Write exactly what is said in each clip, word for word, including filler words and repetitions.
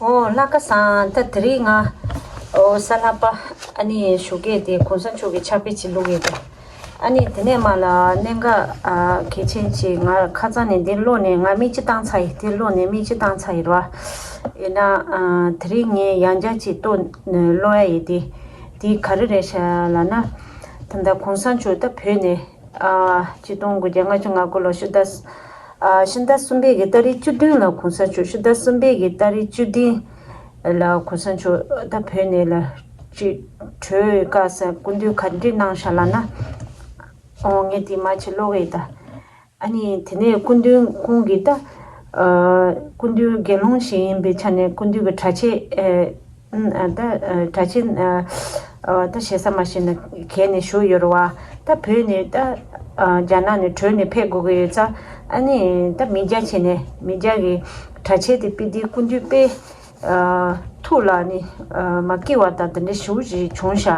ཨོ་ལྷག་དཀར་བཟང་། ད་དེ་རིང་ང་ཨོ་གཟའ་ལྷག་པ་ཨ་ནི་ཞོགས་ཀས་དེ་གོང་ས་མཆོག་གི་ཕྱག་དཔེ་ཅིག་བླུགས་ཡོད་དེ། ཨ་ནི་དེ་ནས་མར་ལ་གནད་འགག་ཨ་གལ་ཆེན་ཅིག་ང་ཁ་སང་ནས་འདི་ཀློག་ནས་ང་མིག་ཅིག་བཏང་ཚར་ཡིན། དེ་ཀློག་ནས་མིག་ཅིག་བཏང་ཚར་ཡིན་ར། ཡིན་ན་ཨ་དེ་རིང་ངས་ཡང་བསྐྱར་ཅིག་ལྟོས་ནས་ཀློག་ཡ་ཡིན་དེ། དེ་ག་རེ་རེད་ཤག་ལབ་ན། ད་ལྟ་གོང་ས་མཆོག་ད་བོད་ནས་ཨ་ཆིག་སྟོང་དགུ་བརྒྱ་ལྔ་བཅུ་ང་དགུ་ལོ་ཕྱི་ཟླ་ཨ་ཕྱི་ཟླ་གསུམ་པའི་གི་ཏ་རིག་བཅུ་བདུན་ལ་གོང་ས་མཆོག་ཕྱི་ཟླ་གསུམ་པའི་གི་ཏ་རིག་བཅུ་བདུན་ལ་གོང་ས་མཆོག་ད་བོད་ནས་ལ་ཅིག་བྲོས་སྐབས་སུ་སྐུ་མདུན་ག་འདྲ་གནང་ཤག་ལབ་ན། ཨོ་ངས་དེ་མར་ཅིག་ཀློག་གི་ཡིན་ད། ཨ་ནི་དེ་ནས་སྐུ་མདུན་ཁོང་གིས་ད་ཨ་སྐུ་མདུན་དགེ་སློང་ཞིག་ཡིན་པའི་ཆ་ནས་སྐུ་མདུན་གྱི་གྲྭ་ཆས་ཨ་ཨ་ད་ཨ་གྲྭ་ཆས་ཨ་ཨ་ད་ཞེ་ས་མ་ཞེ་ན་གྱོན་ནས་བཞུགས་ཡོད་རེད་བ། ད་བོད་ནས་ད་ཨ་རྒྱ་ནག་ནས་བྲོས་ནས་ཕེབས་དགོས་ཀྱི་ཡོད་ཙང་། ཨ་ནི་ད་མི་སྐྱ་བྱས་ནས་མི་སྐྱ་གི་གྲྭ་ཆས་དེ་ཕུད་དེ་སྐུ་མདུན་དཔེ། ཨ་ཐུགས་ལ་ནི་ཨ་མ་སྐྱིད་པ་དང་དེ་འདྲ་ཞེ་པོ་ཅིག་བྱུང་ཤག་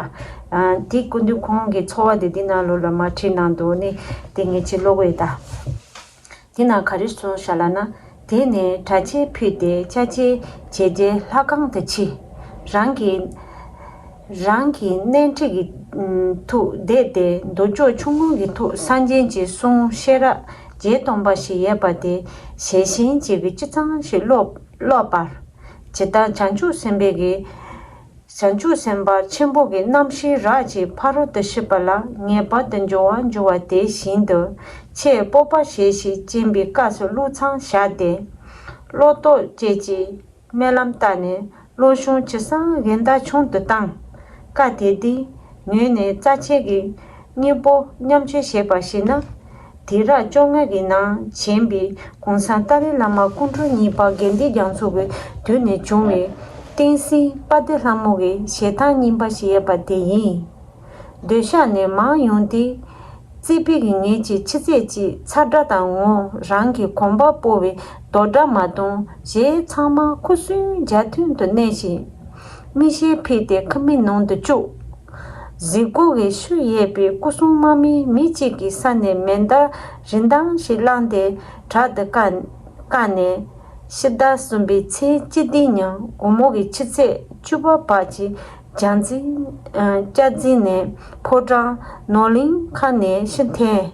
ཨ་དེ་སྐུ་མདུན་ཁོང་གི་ཚོར་བ་དེ་འདི་ནང་ལོགས་ལ་མར་བྲིས་གནང་འདུག་ནི་དེ་ངས་ཅིག་ཀློག་གི་ཡིན་ད། དེ་ནང་ག་རེ་གསུངས་ཤག་ལབ་ན། དེ་ནས་གྲྭ་ཆས་ཕུད་དེ་ཅ་ཆས་བྱས་རྗེས་ལྷ་ཁང་དུ་ཕྱིན། རང་གི་རང་གི་གནས་འཁྲི་གི་ཐུགས་བསྡད་དེ་མདོ་ཕྱོགས་ཆུང་ངུ་གི་ཐུགས་སངས་རྒྱས་ཀྱི་གསུང་ཤེས་རབ་བརྒྱད་སྟོང་པ་ཞིག་ཡོད་པ་དེ་ཞལ་ཤེས་ཀྱི་གི་ཅི་ཙམ་ཞིག་ཀློག་ཀློག་པར། ཇི་ལྟར་བྱང་ཆུབ་སེམས་དཔའི་གི་བྱང་ཆུབ་སེམས་དཔའ་ཆེན་པོ་གི་རྣམ་ཤེས་རབ་ཀྱི་ཕ་རོལ་ཏུ་ཕྱིན་པ་ལ་ངེས་པར་དུ་འགྱུར་བར་འགྱུར་བ་དེ་བཞིན་དུ་ཆེས་སྤོབས་པ་བཞེས་ཤིང་སྦྱིན་པའི་སྐབས་སུ་བློས་བསམ་བཞག་སྟེ། བློ་རྟོག་བཅས་ཀྱི་སྨོན་ལམ་བཏབ་ནས་བློ་གཤོམ་ཇི་སྲིད་གཞན་དག་ཆུང་དུ་བཏང་། སྐབས་དེ་དུས་ངོས་ནས་རྩ་ཆེན་གྱི་སྙིང་པོ་མཉམ་སྤྱོད་བྱས་པ་ཞིག་ན། དུས་རབས་བཅོ་ལྔ་གི་ནང་བྱོན་པའི་གོང་ས་ཏཱ་ལའི་བླ་མ་སྐུ་ཕྲེང་གཉིས་པ་དགེ་འདུན་རྒྱ་མཚོ་གི་དུས་ནས་བྱུང་བའི་བསྟན་སྲིད་དཔལ་ལྡན་ལྷ་མོ་གི་ཞལ་ཐང་རྙིང་པ་ཞིག་ཡོད་པ་དེ་ཡིན། སྡོད་ཤག་ནས་མར་ཡོང་དུས། རྩིག་པའི་ངོས་ཀྱི་ཕྱི་ཚད་ཅིག་ཚ་དྲོད་དང་ངོ་། རང་གི་གོམ་པ་སྤོ་བའི་རྡོག་སྒྲ་མ་གཏོགས་གཞན་ཚང་མ་ཁུ་སིམ་འཇའ་ཐུང་དུ་གནས་ཤིང་། མིག་ཤེལ་ཕུད་དེ་ཁང་མིག་ནང་དུ་བཅུག་གཟིག་གུ་གི་ཤུལ་ཡོད་པའི་སྐུ་སྲུང་དམག་མིས་མི་གཅིག་གི་ས་ནས་མེ་མདའ་རིན་ཐང་ཞིག་བླངས་ཏེ་བྲག་ཏུ་བཀག་བཀག་ནས། ཕྱི་ཟླ་གསུམ་པའི་ཚེས་བཅུ་བདུན་ཉིན་དགོང་མོ་གི་ཕྱི་ཚེས་བཅུ་པ་བར་གྱི་རྒྱ་འཛིན་ཨ་སྐྱ་འཛིན་ནས་ཕོ་བྲང་ནོར་གླིང་ཁ་ནས་ཕྱིར་འཐེན།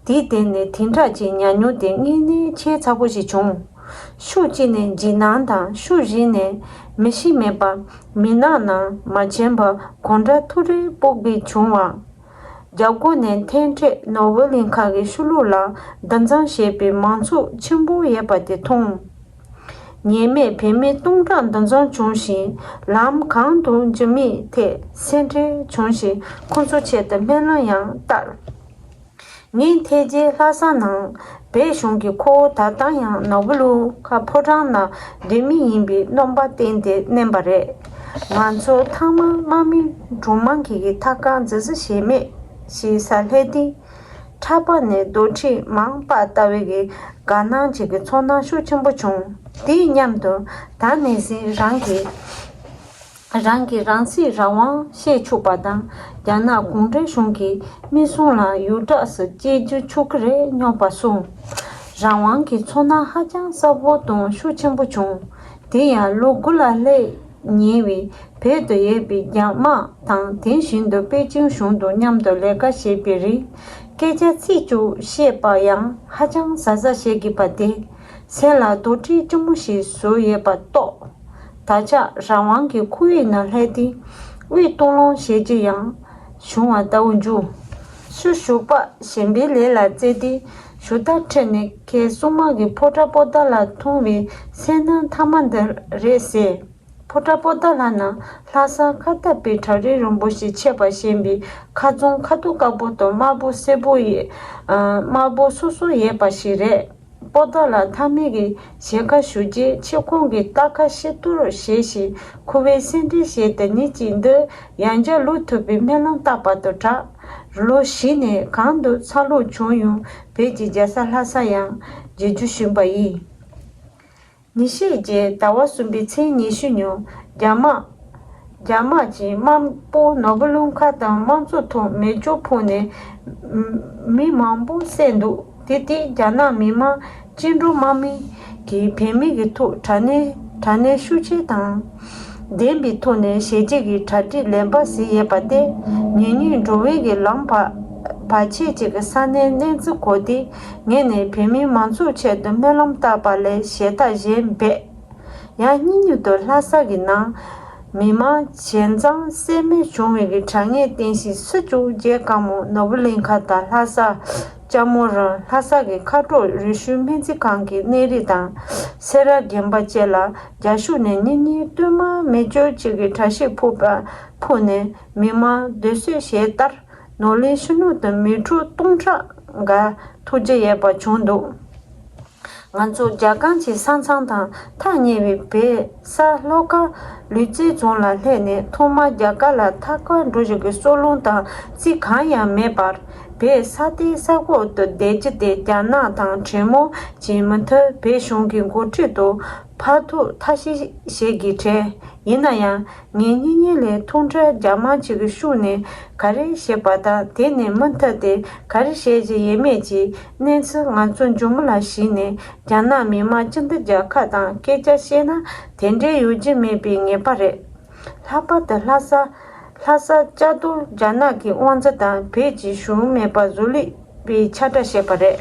དེའི་སྟེང་ནས་དེང་སྐབས་ཀྱི་ཉམས་མྱོང་དེ་དངོས་གནས་ཁྱད་མཚར་པོ་ཞིག་བྱུང་། ཤུགས་གཅིག་ནས་འཇིགས་སྣང་དང་ཤུགས་གཞན་ནས་མི་ཤེས་མེད་པ། མུན་ནག་ནང་མ་བྱོན་པར་གང་འདྲ་ཐུགས་རེ་སྤོབས་པའི་བྱུང་བ། རྒྱ་སྒོ་ནས་འཐེན་འཕྲལ་ནོར་བུ་གླིང་ཁ་གི་ཤུལ་ལུགས་ལ་འདུ་འཛོམས་བྱེད་པའི་མང་ཚོགས་ཆེན་པོ་ཡོད་པ་དེ་མཐོང་། ཉེས་མེད་བོད་མི་སྟོང་ཕྲག་འདུ་འཛོམས་བྱུང་ཞིང་ལམ་གང་དུ་འགྱོ་མིན་ཐད་སེམས་ཁྲལ་བྱུང་ཞིང་ཁོ་ཚོའི་ཆེད་དུ་སྨོན་ལམ་ཡང་བཏབ། ངས་ཐེངས་རྗེས་ལྷ་ས་ནང་བོད་གཞུང་གི་ཁོ་བོ་ད་ལྟ་ཡང་ནོར་བུ་གླིང་ཁ་ཕོ་བྲང་ན་སྡོད་མི་ཡིན་པའི་རྣམ་པ་བསྟན་ཏེ་གནོན་པ་རེད། ང་ཚོ་ཚང་མ་དམག་མི་གྲོང་དམག་གི་གི་ཐད་ཀར་འཛི་བཟུང་བྱས་མེད་ཞེས་ས་ལྷས་ཏེ། ཕྲག་པ་ནས་རྡོག་ཁྲེས་མང་སྤར་ལྟ་བུའི་གི་དགའ་སྣང་ཅིག་གི་ཚོར་སྣང་ཤུགས་ཆེན་པོ་བྱུང་། དེའི་མཉམ་དུ་ད་ནས་ཟིན་རང་གི་རང་གི་རང་སྲིད་རང་དབང་བཤད་ཆོག་པ་དང་། རྒྱ་ནག་གུང་ཁྲན་གཞུང་གི་མིག་ཟུང་ལ་ཡོངས་གྲགས་སུ་སྐྱེལ་རྒྱུ་ཆོག་གི་རེད་སྙམ་པ་སོང་། རང་དབང་གི་ཚོར་སྣང་ཧ་ཅང་གསལ་པོ་དང་ཤུགས་ཆེན་པོ་བྱུང་། དེ་ཡང་ལོ་དགུ་ལ་སླེབས་ཉེ་བའི་བོད་དུ་ཡོད་པའི་རྒྱ་དམག་དང་དེ་བཞིན་དུ་པེ་ཅིང་གཞུང་དང་མཉམ་དུ་ལས་ཀ་བྱེད་པའི་རིང་། སྐད་ཆ་ཚིག་གཅིག་བཤད་པ་ཡང་ཧ་ཅང་གཟབ་གཟབ་བྱེད་དགོས་པ་དེ་སེམས་ལ་དོགས་འདྲི་ལྕི་མོ་ཞིག་བཟོས་ཡོད་པ་རྟོགས། ད་ཆ་རང་དབང་གི་ཁོར་ཡུག་ནང་སླེབས་ཏེ་དབུགས་གཏོང་ལོང་བྱེད་རྒྱུ་ཡང་བྱུང་བ་ལྟ་བུ་འདུག་ཤུགས་ཞུགས་པ་གཞན་པའི་ལས་ལ་བརྩེ་སྟེ་ཞུ་དག་ཁྲིད་ནས་ཁའི་སྲུང་དམག་གི་ཕོ་བྲང་པོ་ཏཱ་ལ་མཐོང་བའི་སེམས་སྣང་ཐ་མ་འདི་རེད་ཟེར། ཕོ་བྲང་པོ་ཏཱ་ལ་ནང་ལྷ་ས་ཁ་བཏབ་པའི་བྲག་རི་རིན་པོ་ཆེ་ཆགས་པ་ཞེན་པའི་ཁ་རྫོང་ཁ་ཐུག་དཀར་པོ་དང་དམར་པོ་སེར་པོ་ཡི་དམར་པོ་སོ་སོ་ཡོད་པ་ཞིག་རེད། པོ་ཏཱ་ལ་མཐའ་མའི་གི་ཞལ་ཁ་ཞུ་རྗེས་ཆེ་ཁོང་གི་རྟ་ཁ་ཤི་གཏོར་བྱས་ཤིང་ཁོ་བོས་སེམས་ཁྲལ་བྱས་ཏེ་ཉིན་གཅིག་འདི་ཡང་བསྐྱར་ལོག་ཐུབ་པའི་སྨོན་ལམ་བཏབ་པ་དང་སྦྲགས། ལོ་བཞི་ནས་གང་དུ་འཚར་ལོངས་བྱུང་ཡང་བོད་ཀྱི་རྒྱལ་ས་ལྷ་ས་ཡང་མཇལ་རྒྱུ་བྱུང་བ་ཡིན། ཉིན་ཤས་རྗེས་ཟླ་བ་གསུམ་པའི་ཚེས་ཉི་ཤུ་ཉིན་རྒྱ་དམག་རྒྱ་དམག་གིས་དམག་དཔུང་ནོར་བུ་གླིང་ཁ་དང་དམངས་གཙོ་ཐོག་མེ་སྒྱོགས་ཕོག་ནས་མི་མང་པོ་བསད་འདུག་དེ་དུས་རྒྱ་ནག་མི་དམངས་བཅིངས་འགྲོལ་དམག་མི་གིས་བོད་མི་གི་ཐོག་དྲག་གནོན་ དྲ་གནས་ཤུགས་ཆེ་དང་ལྡན་པའི་ཐོག་ནས་ཞལ་འབྱེད་ཀྱི་གྲ་སྒྲིག་ལེགས་པ་བཟོས་ཡོད་པ་སྟེ། ཉེ་སྔོན་འགྲོ་བའི་གི་ལམ་བར་བར་ཆད་ཅིག་གི་ས་གནས་གནས་ཚུལ་གོ་སྟེ། ངས་ནི་བོད་མིའི་མང་ཚོགས་ཆེད་དུ་སྨོན་ལམ་བཏབ་པ་ལས་ཞལ་ཏ་གཞན་འབད། ཡང་སྙིང་ཉིད་དུ་ལྷ་ས་གི་ནང་མི་མང་ཞན་ཙང་བསད་རྨས་བྱུང་བའི་གི་དྲ་ངན་རྟེན་གཞི་སུ་ཅུང་མཇལ་དཀའ་མོ་ནོར་བུ་གླིང་ཁ་དང་ལྷ་ས་ལྕགས་མོ་ར། ལྷ་ས་གི་མཁའ་འགྲོ་རི་ཤུལ་སྨན་རྩིས་ཁང་གི་གནས་རི་དང་སེ་ར་དགོན་པ་བཅས་ལ་རྒྱ་ཤུག་ནས་གཉེན་ཉེ་བསྟུད་མར་མེ་སྒྱོགས་གཅིག་གི་གྲ་ཤིག་ཕུབ་པ་ཕུབ་ནས་མི་མང་སྡོད་སའི་ཞལ་ལྟར་ནོར་གླིང་ཤུལ་ནུབ་ཏུ་མི་དྲུག་སྟོང་ཕྲག་འགའ་ཐུག་རྒྱུ་ཡོད་པ་བྱུང་འདུག། ང་ཚོ་རྒྱ་གར་གྱི་ས་མཚམས་དང་ཐག་ཉེ་བའི་བོད་ས་ལྷོ་ཁ་ལུས་རྩལ་རྫོང་ལ་སླེབས་ནས་ཐོག་མར་རྒྱ་གར་ལ་ཐར་ཁར་འགྲོ་རྒྱུ་གི་སྲོག་ལུང་དང་རྩིས་གང་ཡང་མེད་པར་བོད་ས་དེའི་ས་ཁོག་ཏུ་བསྡད་རྒྱུ་དེ་རྒྱ་ནག་དང་གྲོས་མོལ་བྱེད་མུ་མཐུད་བོད་གཞུང་གི་འགོ་ཁྲིད་དུ་ཕར་ཐུག་ཐབས་ཤེས་བྱེད་ཀྱི་བྲལ། ཡིན་ན་ཡང་ངའི་གཉེན་ཉེ་ལས་ཐུགས་ཁྲལ་རྒྱ་དམར་གཅིག་གི་ཤུགས་ནས་ག་རེ་བྱེད་པ་དང་དེ་ནས་མུ་མཐུད་དེ་ག་རེ་བྱེད་ཀྱི་ཡོད་མེད་ཀྱི་གནས་ཚུལ་ང་ཚོ་མཇུག་མ་ལ་གཞིགས་ནས་རྒྱ་ནག་མི་དམངས་སྤྱི་མཐུན་རྒྱལ་ཁབ་དང་སྐད་ཆ་བཤད་ན་དེ་འདྲའི་ཡོང་རྒྱུ་མེད་པའི་ངེས་པ་རེད། ལྷག་པར་དུ་ལྷ་ས་ལྷ་ས་ལྕགས་རྡོ་རྒྱ་ནག་གི་དབང་ཆ་དང་བོད་ཀྱི་གཞུང་མེད་པ་བཟོ་ལུགས་པའི་ཁྱབ་བསྒྲགས་བྱས་པ་རེད།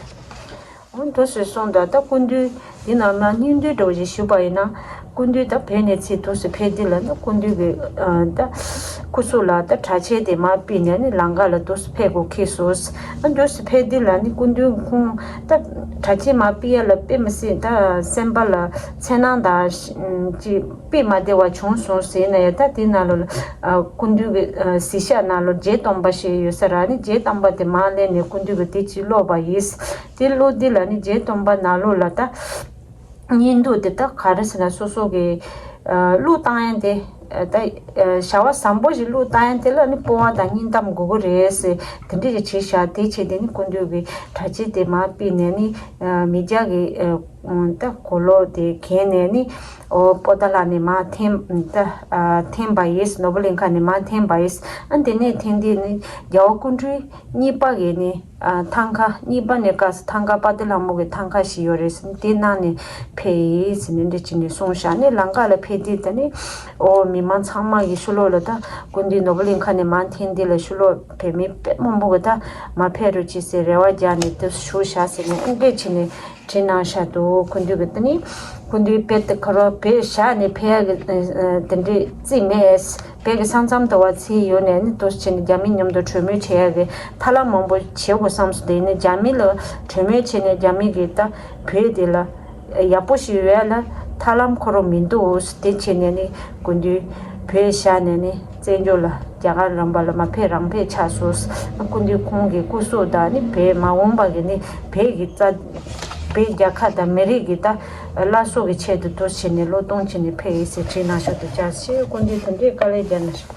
འོ་འདུག་སེ་སོང་དང་། ད་སྐུ་མདུན་འདི་ནང་ན་སྙིང་བསྡུས་འདྲ་བོ་ཞིག་ཞུས་པ་ཡིན་ན། སྐུ་མདུན་ད་བོད་ནས་ཚུར་འདུག་སེ་ཕེབས་དུས་ལ་ནི་སྐུ་མདུན་གྱི་ཨ་ད་སྐུ་གཟུགས་ལ་ད་གྲྭ་ཆས་དེ་མར་ཕུད་ནས་ནི་ལམ་ཁ་ལ་འདུག་སེ་ཕེབས་དགོས་ཁེལ་སོང་། ཨ་འདུག་སེ་ཕེབས་དུས་ལ་ནི་སྐུ་མདུན་ཁོང་ད་གྲྭ་ཆས་མར་ཕུད་ཡ་ལ་དཔེ་མི་སྲིད་ད་སེམས་པ་ལ་འཚེར་སྣང་དང་ཅིག་དཔེ་མ་བདེ་བ་བྱུང་སོང་ཟེར་ན་ཡང་། ད་དེ་ནང་ལོགས་ལ་ཨ་སྐུ་མདུན་གྱི་ཨ་གཟིགས་ཞག་ནང་ལོགས་རྗེ་སྟོན་པ་ཞིག་ཡོད་ས་ར། ནི་རྗེ་སྟོན་པ་དེ་མར་སླེབས་ནས་སྐུ་མདུན་གྱི་དེ་ཅིག་ཀློག་པ་ཡིན། དེ་ཀློག་དུས་ལ་ནི་རྗེ་སྟོན་པ་ནང་ལོགས་ལ་ད་བརྙན་ཐུང་དེ་ད་ག་རེ་ཟེར་ན་སོ་སོ་གི་ཨ་བླུགས་བཏང་ཡ་དེ་ཨ་ད་ཨ་བྱ་བ་བཟང་པོ་ཞིག་བླུགས་བཏང་ཡ་དེ་ལ་ནི་སྤོབས་པ་དང་སྙིང་གཏམ་དགོས་ཀྱི་རེད་ཟེར་དེ་འདྲ་ཞིག་བྱས་ཤག། དེ་བྱས་དེ་ནི་སྐུ་མདུན་གྱི་གྲྭ་ཆས་དེ་མར་ཕུད་ནས་ནི་ཨ་མི་སྐྱ་གི་ཨ་ད་གོས་ལོག་དེ་གྱོན་ནས་ནི་ཨོ་པོ་ཏཱ་ལ་ནས་མར་འཐེན་ད་ཨ་འཐེན་པ་ཡིན། ནོར་བུ་གླིང་ཁ་ནས་མར་འཐེན་པ་ཡིན། ཨ་དེ་ནས་འཐེན་དུས་ནི་རྒྱལ་བ་སྐུ་ཕྲེང་གཉིས་པ་གི་ནི་ཨ་ཐང་ཀ་གཉིས་པ་ནས་བཀག་སྟེ་ཐང་ཀ་དཔལ་ལྡན་ལྷ་མོ་གི་ཐང་ཀ་ཞིག་ཡོད་རེད་ཟེར་ནས་དེ་ནང་ནས་ཕེབས་ཡིན་ཟེར་ནས་འདྲ་བྱས་ནས་གསུངས་ཤག། ནས་ལམ་ཁ་ལ་ཕེབས་དུས་ད་ནི་ཨོ་མི་མང་ཚང་མ་གི་ཤུ་ལོག་ལ་ད་སྐུ་མདུན་ནོར་བུ་གླིང་ཁ་ནས་མར་འཐེན་དུས་ལ་ཤུ་ལོག་བོད་མི་དཔེ་མང་པོ་གི་ད་མར་ཕེབས་རོགས་གྱིས་ཟེར་རེ་བ་རྒྱག་ནས་དེ་ཞུ་ཤག་ཟེར་ནས་འདྲ་བྱས་ནས་བྲིས་གནང་ཤག་འདུག། སྐུ་མདུན་གྱི་ད་ནི་སྐུ་མདུན་དཔེ་དེ་ཁ་རོག་བོད་ཤར་ནས་ཕེབས་ཡ་གི་དེ་འདྲའི་རྩིས་མེད། བོད་ཀྱི་ས་མཚམས་དུ་བ་ཚིག་ཡོད་ནས་ནི་འདུག་སེ་བྱས་ནས་རྒྱ་མི་མཉམ་དུ་གྲོས་མོལ་བྱེད་ཡ་གི་ཐབས་ལམ་མང་པོ་བྱེད་དགོས་བསམ་སོང་། དེ་ནི་རྒྱ་མི་ལ་གྲོས་མོལ་བྱས་ནས་རྒྱ་མི་གི་ད་བོད་དེ་ལ་ཡག་པོ་ཞིག་ཡོད་ཡ་ལ་ཐབས་ལམ་ཁོ་རང་མི་འདུག། དེ་བྱས་ནས་ནི་སྐུ་མདུན་བོད་ཤར་ནས་ནི་བཙན་བྱོལ་ལ་རྒྱ་གར་རམ་པ་ལ་མ་ཕེབས་རང་ཕེབས་ཆགས་སོང་། སྐུ་མདུན་ཁོང་གི་སྐུ་སྲོག་དང་ནི་བོད་མ་འོངས་པ་གི་ནི་བོད་ཀྱི་རྩ་བོད་རྒྱལ་ཁབ་དང་མི་རིགས་ཀྱི་ད་བླ་སྲོག་གི་ཆེད་དུ་འདུག་སེ་བྱས་ནས་བློས་གཏོང་བྱས་ནས་ཕེབས་ཡིན་ཟེར་བྲིས་གནང་ཤག། འདུག་ཅག་ཤེས་སྐུ་མདུན་དེ་འདྲའི་དཀའ་ལས་བརྒྱབ་གནང་ཤག།